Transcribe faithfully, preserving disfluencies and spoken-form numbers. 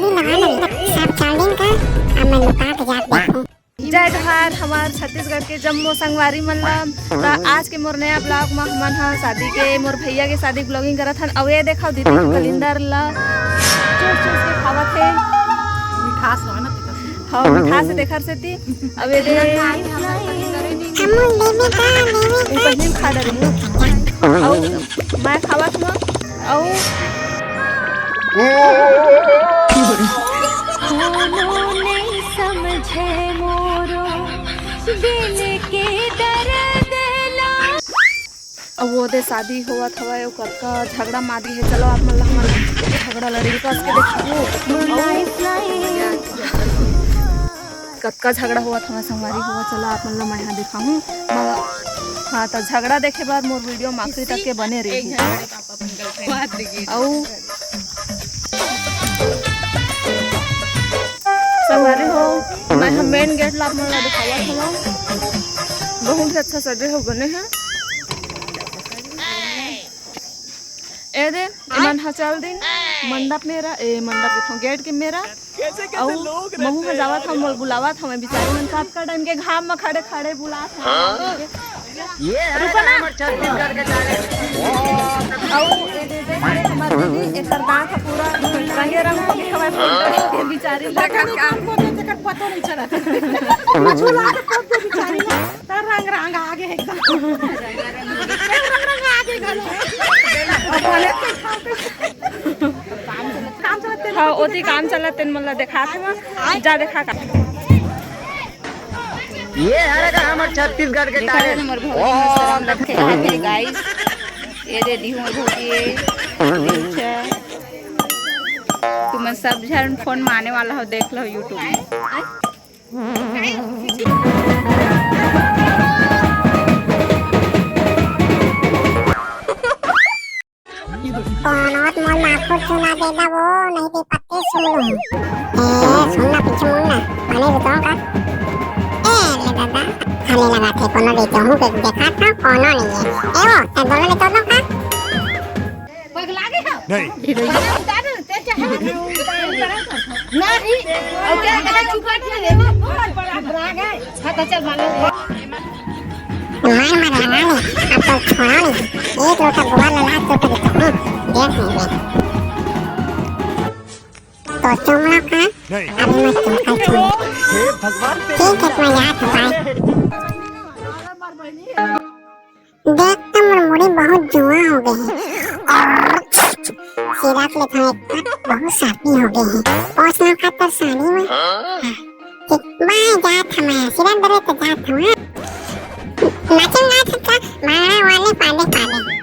सब चल दिन का, अब मैं लुका के जात देखूं। जय जोहार, हमार छत्तीसगढ़ के जम्मो संगवारी मन ला। त आज के मोर नया vlog म हमन ह शादी के, मोर भैया के शादी vlogging करत हन। अउ ये देखव दीदी के कलिंदर ला चूस चूस के खावत हे। मिठास हो ना तेकर। हाँ, मिठास हे तेकर सेती। अउ ये दे अमूल देवे का, देवे का। पहली खा डरे हूँ। अउ मैं खावत हूँ। अउ कोनो नइ समझे मोरो दिल के दर्द ला। अब वो दे शादी होवत हवय, अउ कतका झगड़ा मादी हे। चलो आप मन ला हमन झगड़ा लड़ई कस के देखबो। अउ कतका झगड़ा होवत हवय संगवारी हो, चलो आप मन ला मैं हा दिखाहूँ। म-, हाँ, त झगड़ा देखे बर मोर video म आखिरी तक के बने रही। अउ संगवारी हो, मैं ह main gate ला आप मन ला दिखावत हवं। बहुत ही अच्छा सजे हो बने हे। ए दे, एमन ह चल दिन मंडप मेरा, ए, मंडप के gate के मेरा। अउ महू ह जावत हवं, मोर बुलावत हवं, बिचारी मन कतका time के घाम म खड़े खड़े बुलात हवं। ये है हमर छत्तीसगढ़ के talent। अउ ए दे दे, हमर दीदी, एकर दांत ह पूरा रंगे रंग हो गे हवय, बिचारी ला। देखत का को दे, जेकर पतो नइ चलत। मछुला के को दे बिचारी ला, त रंग रंग आगे एकदम। रंग रंग आगे गलो। अब भले तो खाओ के। काम चलत हे। हाँ, ओती काम चलत तेन मन ला देखात हवं। जा देखा का। ये हरे का हमर छत्तीसगढ़ के देखा talent। हमर भौजी मस्त रंग रखे हाथे, guys। ये दे दी हमर भौजी ये। अच्छा। तुमन सब झन phone म आने वाला हो, देख लो YouTube म। कोनो त मोर नाखून सुना दे दा वो, नहीं ते पत्ते सुन लूं। ए, सुन ना, पीछे मुड़ ना, पानी रुकाओ का? ए, ले दादा, खाने लगा थे, कोनो लेते हूँ, देख, देखा था, कोनो नहीं है। ए वो, ते दोनों लेते हो का? पगला गए हो? नहीं। अरे, उतार, ते चाहे नहीं, और क्या कहता, चुपा के ले, वो घबरा गए। हाँ, तो चल, मानो। मार मत लगा ले, अब तो छोड़ा नहीं। एक लोटा गोबर ला लात तो कर देता हूँ, देख नहीं ले। तो चुमला का, नहीं। अभी मैं तुमको छू। हे भगवान, तेरी ठीक है, तुम्हें याद है, bye। देख तो मोर मुड़ी बहुत जुआ हो गए हैं। और सिरप ले खाए, बहुत साफी हो गए हैं। पहुंचना खातर साड़ी में। हाँ। ठीक, बाय, जात हमें, सिरप दे तो जात हमें। नाचन नाच का, मारा वाले पाले पाले।